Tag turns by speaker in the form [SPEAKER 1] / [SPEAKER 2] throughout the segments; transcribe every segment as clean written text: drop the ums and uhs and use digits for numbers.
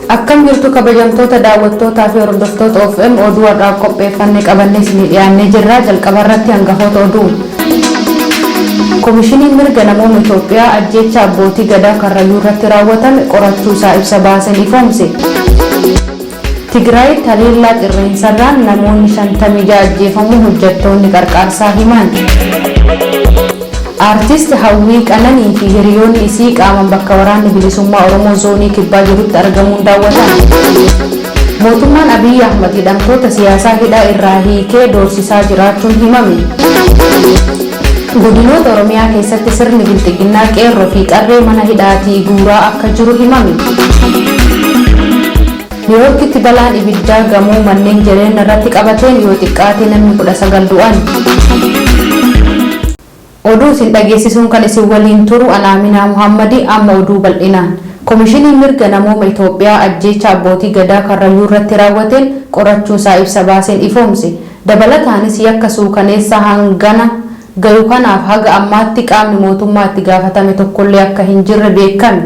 [SPEAKER 1] Akkam jirtu kabajamtoota daawwattootaa fi hordoftoota OFM oduu har'aaf qopheeffanne qabannee isinii dhiyaannee jirra. Jalqaba irratti hangafoota oduu. Komishiniin mirga namooma Itoophiyaa ajjeechaa abbootii gadaa Karrayyuu irratti raawwatame qorachuu isaa ibsa baaseen ifoomse. Tigraayitti haleellaa qilleensarraan namoonni 56 ajjeefamuu hojjettoonni qarqaarsaa himan. Aartist Hawwii Qananii fi hiriyoonni isii qaaman bakka waraanni bilisummaa Oromoo zoonii kibbaa jirutti argamuun daawwatan. Mootummaan Abiyyi Ahmad hidhamtoota siyaasaa hidhaa irraa hiikee doorsisaa jiraachuun himame. Godinoota Oromiyaa keessatti sirni bilxiginnaa qeerroo fi qarree mana hidhaatii guuraa akka jiru himame. Niiwoorkitti balaan ibiddaa gamoo manneen jireenya irratti qabateen yoo xiqqaate namni 19 du'an. Oduu isin dhageessisuun kan isin waliin turu Anaaminaa Muhammadi amma oduu bal'inaan. Komishiniin mirga namooma Itoophiyaa ajjeecha abbootii gadaa Karrayyuu irratti raawwateen qorachuu isaa ibsa baaseen ifoomse. Dabalataanis yakka suukaneessa hangana gayu kanaaf haga ammaatti qaamni mootummaa itti gaafatame tokkollee akka hin jirre beekame.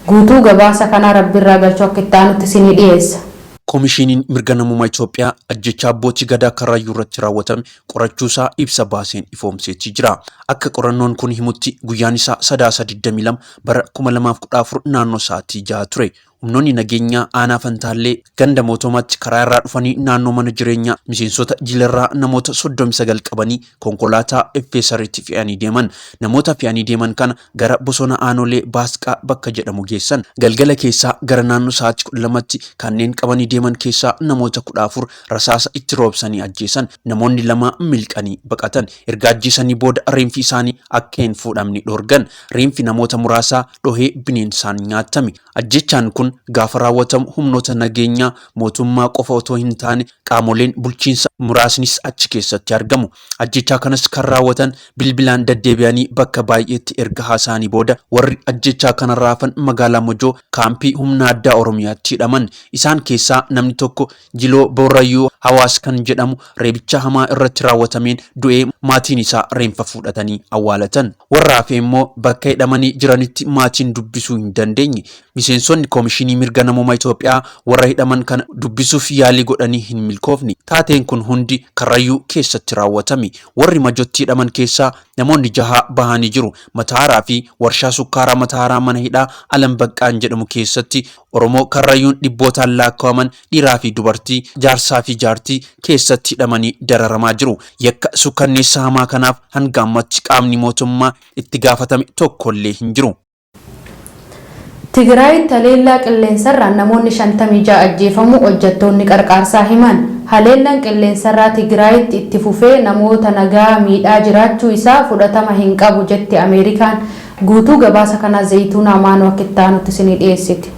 [SPEAKER 1] Guutuu gabaasa kanaa Rabbirraa Galchuu akka itti aanutti isinii dhiyeessa.
[SPEAKER 2] Komishiniin mirga namoomaa Itoophiyaa ajjechaa abbootii gadaa Karrayyuu irratti raawwatame qorachuusaa ibsa baaseen ifoomseetii jira. Akka qorannoon kun himutti guyyaan isaa Sadaasa 22 bara 2014 naannoo sa'aatii 6 ture. Humnoonni nageenyaa aanaa Fantaallee ganda Mootomaatti karaa irraa dhufanii naannoo mana jireenyaa miseensota jilarraa namoota 39 qabanii konkolaataa Effeesaritti fe'anii deeman. Namoota fe'anii deeman kana gara bosona Aanolee Baasqaa bakka jedhamu geessan. Galgala keessaa gara naannoo sa'aatii 12tti kanneen qabanii deeman keessaa namoota 14 rasaasa itti roobsanii ajjeesan. Namoonni lama milqanii baqatan. Erga ajjeesanii booda reenfi isaanii akka hin fuudhamne dhorgan. Reenfi namoota muraasaa dhohee bineensaan nyaatame. Ajjeechaan kun gaafa raawwatamu humnoota nageenyaa mootummaa qofa otoo hin taane qaamoleen bulchiinsa muraasnis achi keessatti argamu. Ajjeechaa kanas kan raawwatan bilbilaan daddeebi'anii bakka baay'eetti erga haasa'anii booda warri ajjeechaa kanarraa hafan magaalaa Mojoo kaampii humna addaa Oromiyaatti hidhaman. Isaan keessaa namni tokko Jiloo Boorrayyuu Hawaas kan jedhamu reebicha hamaa irratti raawwatameen du'ee maatiin isaa reenfa fuudhatanii awwaalatan. Warra hafe immoo bakka hidhamanii jiranitti maatiin dubbisuu hin dandeenye. Miseensonni Komishinii Mirga Namoomaa Itoophiyaa warra hidhaman kana dubbisuuf yaalii godhanii hin milkoofne. Taateen kun hundi Karrayyuu keessatti raawwatame. Warri Majotti hidhaman keessaa namoonni jaha bahanii jiru. Matahaaraa fi warshaa sukkaaraa Matahaaraa mana hidhaa Alam Baqqaan jedhamu keessatti Oromoo Karrayyuun dhibbootaan laakkawaman dhiiraa fi dubartii, jaarsaa fi jaartii keessatti hidhamanii dararamaa jiru. Yakka sukkanneessa hamaa kanaaf hanga ammatti qaamni mootummaa itti gaafatame tokkollee hin jiru.
[SPEAKER 1] Tigraayitti haleellaa qilleensarraan namoonni 56 ajjeefamuu hojjettoonni qarqaarsaa himan. Haleellaan qilleensarraa Tigraayitti itti fufee namoota nagaa miidhaa jiraachuu isaa fudhatama hin qabu jette Ameerikaan. Guutuu gabaasa kanaa Zayituunaa Maanoo akka itti aanutti isinii dhiyeessiti.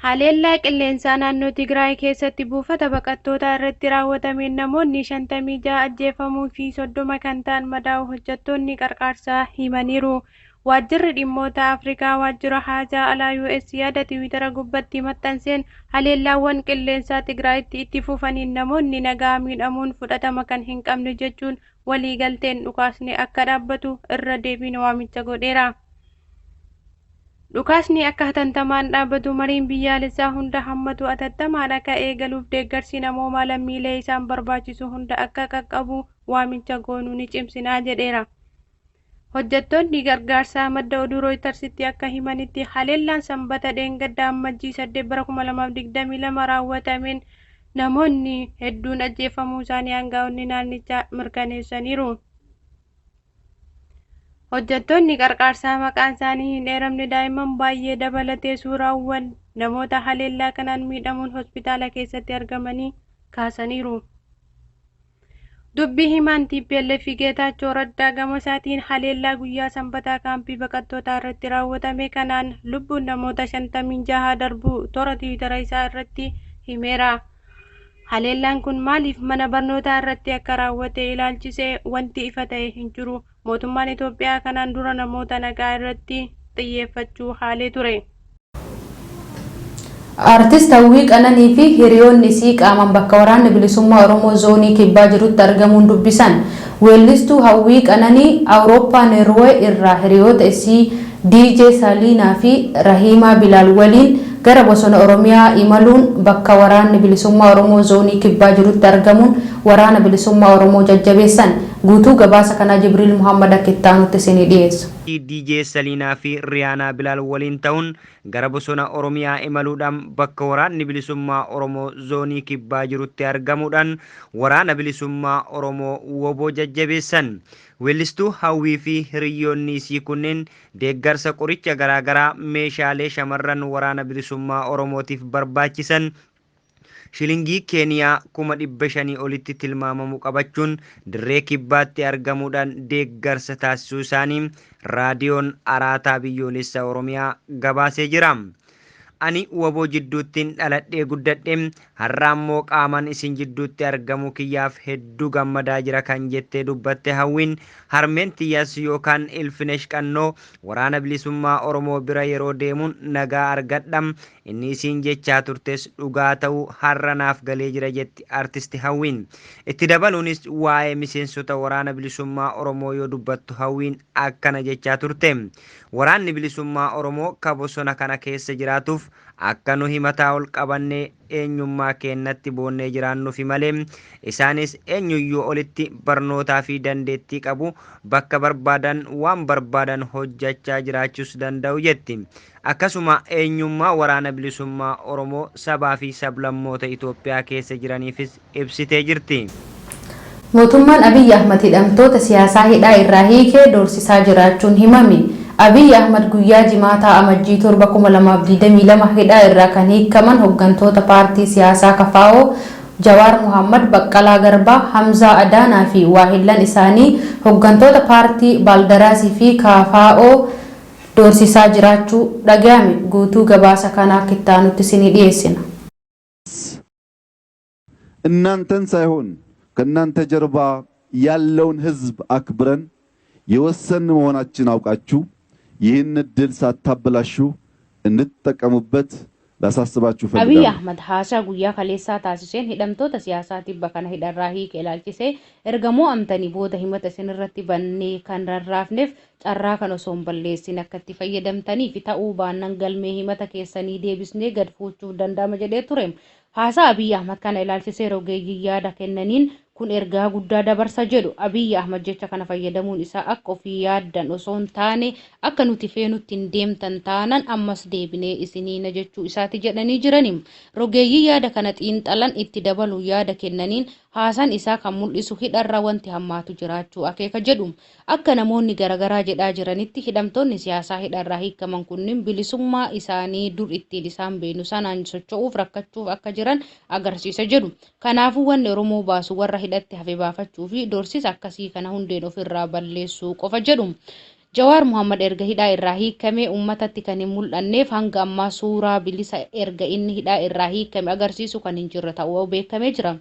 [SPEAKER 3] Haleellaa qilleensaa naannoo Tigraay keessatti buufata baqattootaa irratti raawwatameen namoonni 56 ajjeefamuu fi 30 kan ta'an madaa'uu hojjettoonni qarqaarsaa himaniiru. Waajjirri Dhimmoota Afrikaa Waajjira Haajaa Alaa US yaada Tiwiitara gubbatti maxxanseen haleellaawwan qilleensaa Tigraayitti itti fufaniin namoonni nagaa miidhamuun fudhatama kan hin qabne jechuun waliigalteen dhukaasni akka dhaabbatu irra deebiin waamicha godheera. Dhukaasni akka hatantamaan dhaabbatu, mariin biyyaalessaa hunda hammatu atattamaan akka eegaluuf deeggarsi namoomaa lammiilee isaan barbaachisu hunda akka qaqqabu waamicha goonu ni cimsina jedheera. Hojjettoonni gargaarsaa madda oduu Rooyitarsitti akka himanitti haleellaan Sanbata dheengadda Ammajjii 8 bara 2022 raawwatameen namoonni hedduun ajjeefamuu isaanii aangaa'onni naannichaa mirkaneessaniiru. Hojjettoonni qarqaarsaa maqaan isaanii hin eeramne daa'imman baay'ee dabalatee suuraawwan namoota haleellaa kanaan miidhamuun hospitaala keessatti argamanii kaasaniiru. Dubbi himaan tplf Geetaachoo Raddaa gama isaatiin haleellaa guyyaa Sanbataa kaampii baqattootaa irratti raawwatame kanaan lubbuun namoota 56 darbuu toora tiwiitara isaa irratti himeera. Haleellaan kun maaliif mana barnootaa irratti akka raawwate ilaalchisee wanti ifa ta'e hin jiru. Mootummaan Itoophiyaa kanaan dura namoota nagaa irratti xiyyeeffachuu haalee ture.
[SPEAKER 1] Artist Hawwii Qananii fi hiriyoonni isii qaaman bakka Waraanni Bilisummaa Oromoo Zoonii Kibbaa jirutti argamuun dubbisan. Weellistuu Hawwii Qananii Awurooppaa Norway irraa hiriyoota isii DJ Saliinaa fi Rahiimaa Bilaal waliin gara bosona Oromiyaa imaluun bakka Waraanni Bilisummaa Oromoo Zoonii Kibbaa jirutti argamuun Waraana Bilisummaa Oromoo jajjabeessan. Guutuu gabaasa kanaa Jibriil Muhammad akka itti aanutti isinii dhiyeessa.
[SPEAKER 4] DJ Saliinaa fi Riyaanaa Bilaal waliin ta'uun gara bosona Oromiyaa imaluudhaan bakka Waraanni Bilisummaa Oromoo Zoonii Kibbaa jirutti argamuudhaan Waraana Bilisummaa Oromoo wbo jajjabeessan. Weellistuu Hawwii fi hiriyyoonni isii kunneen deeggarsa qoricha garaagaraa, meeshaalee shamarran Waraana Bilisummaa Oromootiif barbaachisan, Shilingii Keeniyaa 500,000 olitti tilmaamamu qabachuun dirree Kibbaatti argamuudhaan deeggarsa taasisuu isaanii Raadiyoon Araataa Biyyoolessa Oromiyaa gabaasee jira. Ani wbo jidduuttin dhaladhee guddadhe, har'a ammoo qaamaan isin jidduutti argamuu kiyyaaf hedduu gammadaa jira kan jettee dubbatte Hawwiin, harmeen tiyyas yookaan Ilfinesh Qannoo Waraana Bilisummaa Oromoo bira yeroo deemuun nagaa argadha, Inni isiin jechaa turtes dhugaa ta'uu har'a naaf galee jira jetti Artist Hawwiin. Itti dabaluunis waa'ee miseensota Waraana Bilisummaa Oromoo yoo dubbattu Hawwiin akkana jechaa turte. Waraanni Bilisummaa Oromoo ka bosona kana keessa jiraatuuf akka nuhi mataa ol qabannee eenyummaa keennatti boonnee jiraannufi malee isaanis eenyuyyuu olitti barnootaa fi dandeettii qabu bakka barbaadan waan barbaadan hojjachaa jiraachuus danda'u jetti. Akkasuma eenyummaa Waraana Bilisummaa Oromoo sabaa fi sablammoota Itoophiyaa keessa jiraniifis ibsitee jirti.
[SPEAKER 1] Mootummaan Abiy Ahmad hidhamtoota siyaasaa hidhaa irraa hiike doorsisaa jiraachuun himame. Abiy Ahmad guyyaa Jimaataa Amajjii 7, 2022 hidhaa irraa kan hiikkaman hoggantoota paartii siyaasaa kfo Jawaar Mohaammad, Baqqalaa Garbaa, Hamzaa Adaanaa fi waahillan isaanii hoggantoota paartii Baaldaraasii fi kfo doorsisaa jiraachuu dhagayame. Guutuu gabaasa kanaa akka itti aanutti isinii dhiyeessina.
[SPEAKER 5] እናንተን ሳይሆን ከእናንተ ጀርባ ያለውን ሕዝብ አክብረን የወሰን መሆናችን አውቃችሁ ይህን እድል ሳታበላሹ እንድትጠቀሙበት ላሳስባችሁ
[SPEAKER 1] Abiy
[SPEAKER 5] እፈልጋለሁ።
[SPEAKER 1] Ahmad haasaa guyyaa kaleessaa taasiseen hidhamtoota siyaasaa tibba kana hidharraa hiike ilaalchisee erga moo'amtanii booda himata isinirratti bannee kan rarraafneef carraa kan osoo hin balleessin akka itti fayyadamtaniifi ta'uu baannan galmee himata keessanii deebisnee gad fuuchuuf danda'ama jedhee ture. Haasaa Abiy Ahmad kana ilaalchisee rogeeyyiin yaada kennaniin kun ergaa guddaa dabarsa jedhu. Abiy Ahmad jecha kana fayyadamuun isaa akka ofii yaaddan osoo hin taane akka nuti feenutti hin deemtan taanan ammas deebinee isin hiina jechuu isaati jedhanii jirani. Rogeeyyiin yaada kana xiinxalan itti dabaluun yaada kennaniin haasaan isaa kan mul'isu hidharra wanti hammaatu jiraachuu akeeka jedhu. Akka namoonni garagaraa jedhaa jiranitti hidhamtoonni siyaasaa hidhaarraa hiikkaman kunniin bilisummaa isaanii dur ittiin isaan beeknu sanaan socho'uuf rakkachuuf akka jiran agarsiisa jedhu. Kanaafuu wanni Oromoo baasu warra hidhatti hafe baafachuu fi doorsisa akkasii kana hundeen ofirraa balleessuu qofa jedhu. Jawaar Mohaammad erga hidhaa irraa hiikkamee ummatatti kan hin mul'anneef hanga ammaa suuraa bilisa erga inni hidhaa irraa hiikkame agarsiisu kan hin jirre ta'uu beekamee jira.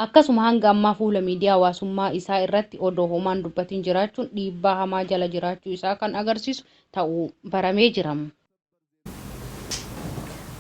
[SPEAKER 1] Akkasuma hanga ammaa fuula miidiyaa hawaasummaa isaa irratti odoo homaa hin dubbatin jiraachuun dhiibbaa hamaa jala jiraachuu isaa kan agarsiisu ta'uu baramee jira.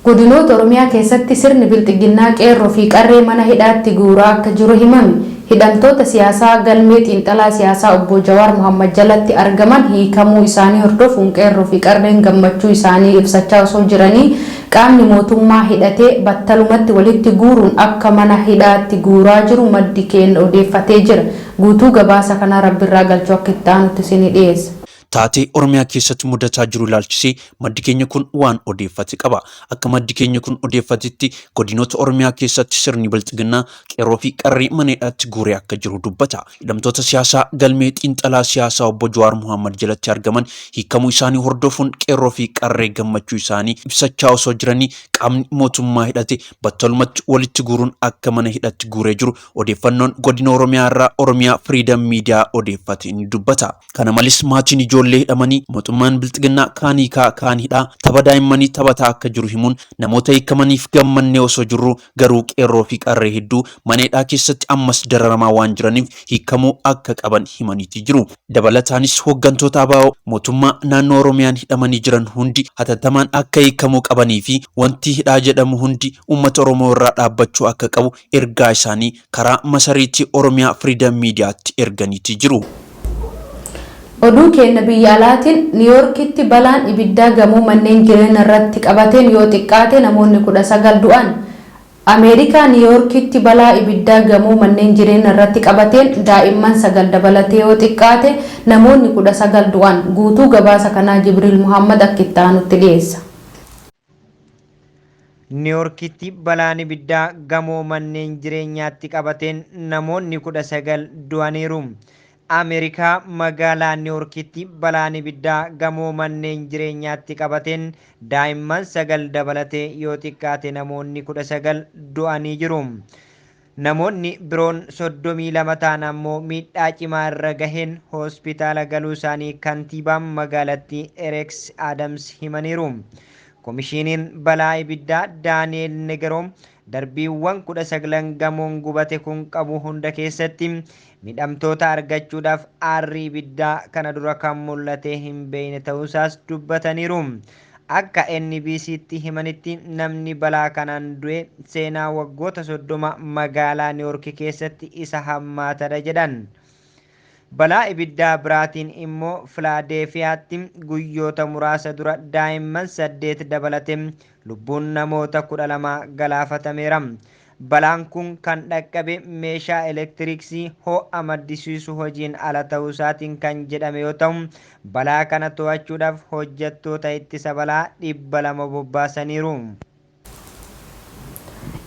[SPEAKER 1] Godinoota Oromiyaa keessatti sirni Bilxiginnaa Qeerroo fi Qarree mana hidhaatti guuraa akka jiru himame. Hidhamtoota siyaasaa galmee xiinxalaa siyaasaa Obbo Jawaar Mohaammad jalatti argaman hiikamuu isaanii hordofuun Qeerroo fi Qarreen gammachuu isaanii ibsachaa osoo jiranii Qaamni mootummaa hidhate battalumatti walitti guuruun akka mana hidhaatti guuraa jiru maddi keenna odeeffatee jira. Guutuu gabaasa kanaa Rabbirraa Galchuu akka itti aanutti isinii dhiyeessa.
[SPEAKER 2] Taatee Oromiyaa keessatti mudataa jiru ilaalchisee maddi keenya kun waan odeeffate qaba. Akka maddi keenya kun odeeffatetti godinoota Oromiyaa keessatti sirni Bilxiginnaa Qeerroo fi qarree mana hidhaatti guuree akka jiru dubbata. Hidhamtoota siyaasaa galmee xiinxalaa siyaasaa obbo Jawaar Mohammad jalatti argaman hiikamuu isaanii hordofuun qeerroo fi qarree gammachuu isaanii ibsachaa osoo jiranii qaamni mootummaa hidhate battalumatti walitti guuruun akka mana hidhatti guuree jiru odeeffannoon godina Oromiyaa irraa Oromiyaa Freedom Media odeeffate ni dubbata. Kana malees maatiin ijoollee ijoollee hidhamanii mootummaan Bilxiginnaa kaan hiikaa kaan hidhaa tapha daa'immanii taphataa akka jiru himuun namoota hiikamaniif gammannee osoo jirruu garuu qeerroo fi qarree hedduu mana hidhaa keessatti ammas dararamaa waan jiraniif hiikamuu akka qaban himaniiti jiru. Dabalataanis hooggantoota ABO mootummaa naannoo Oromiyaan hidhamanii jiran hundi hatattamaan akka hiikamuu qabanii fi wanti hidhaa jedhamu hundi uummata Oromoo irraa dhaabbachuu akka qabu ergaa isaanii karaa masariitii Oromiyaa Freedom Miidiyaatti erganiiti jiru.
[SPEAKER 1] Oduu keenya biyya alaatiin Niiyoorkitti balaan ibiddaa gamoo manneen jireenya irratti qabateen yoo xiqqaate namoonni 19 du'an. Ameerikaa Niiyoorkitti balaa ibiddaa gamoo manneen jireenya irratti qabateen daa'imman 9 dabalatee yoo xiqqaate namoonni 19 du'an. Guutuu gabaasa kanaa Jibriil Muhammad akka itti aanutti dhiyeessa.
[SPEAKER 4] Niiyoorkitti balaan ibiddaa gamoo manneen jireenyaatti qabateen namoonni 19 du'aniiru. Ameerikaa magaalaa Niiyoorkitti balaan ibiddaa gamoo manneen jireenyaatti qabateen daa'imman 9 dabalatee yoo xiqqaate namoonni 19 du'anii jiru. Namoonni biroon 32 ta'an ammoo miidhaa cimaa irra gaheen hospitaala galuu isaanii kantiibaan magaalattii Eriks Adams himaniiru. Komishiniin balaa ibiddaa Daani'eel Negeroom darbiiwwan 19 gamoon gubate kun qabu hunda keessatti miidhamtoota argachuudhaaf aarri ibiddaa kana dura kan mul'ate hin beekne ta'uusaas dubbataniiru. Akka NBCtti himanitti namni balaa kanaan du'e seenaa waggoota 30 magaalaa Niiyoork keessatti isa hammaatadha jedhan. Balaa ibiddaa biraatiin immoo Filaadeefiyaatti guyyoota muraasa dura daa'imman 8 dabalatee lubbuun namoota 12 galaafatameera. Balaan kun kan dhaqqabe meeshaa elektiriksii ho'a maddisiisu hojiin ala ta'uu isaatiin kan jedhame yoo ta'u, balaa kana to'achuudhaaf hojjettoota ittisa balaa 200 bobbaasaniiru.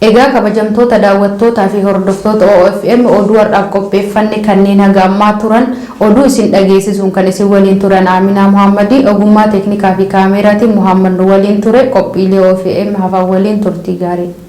[SPEAKER 1] Egaa kabajamtoota daawwattootaa fi hordoftoota OFM, oduu har'aaf qopheeffanne kanneen haga ammaa turan. Oduu isin dhageessisuun kan isin waliin turan Aaminaa Muhammadii, ogummaa teeknikaa fi kaameeraatiin Muhammad nu waliin ture. Qophiilee OFM hafan waliin turtii gaarii.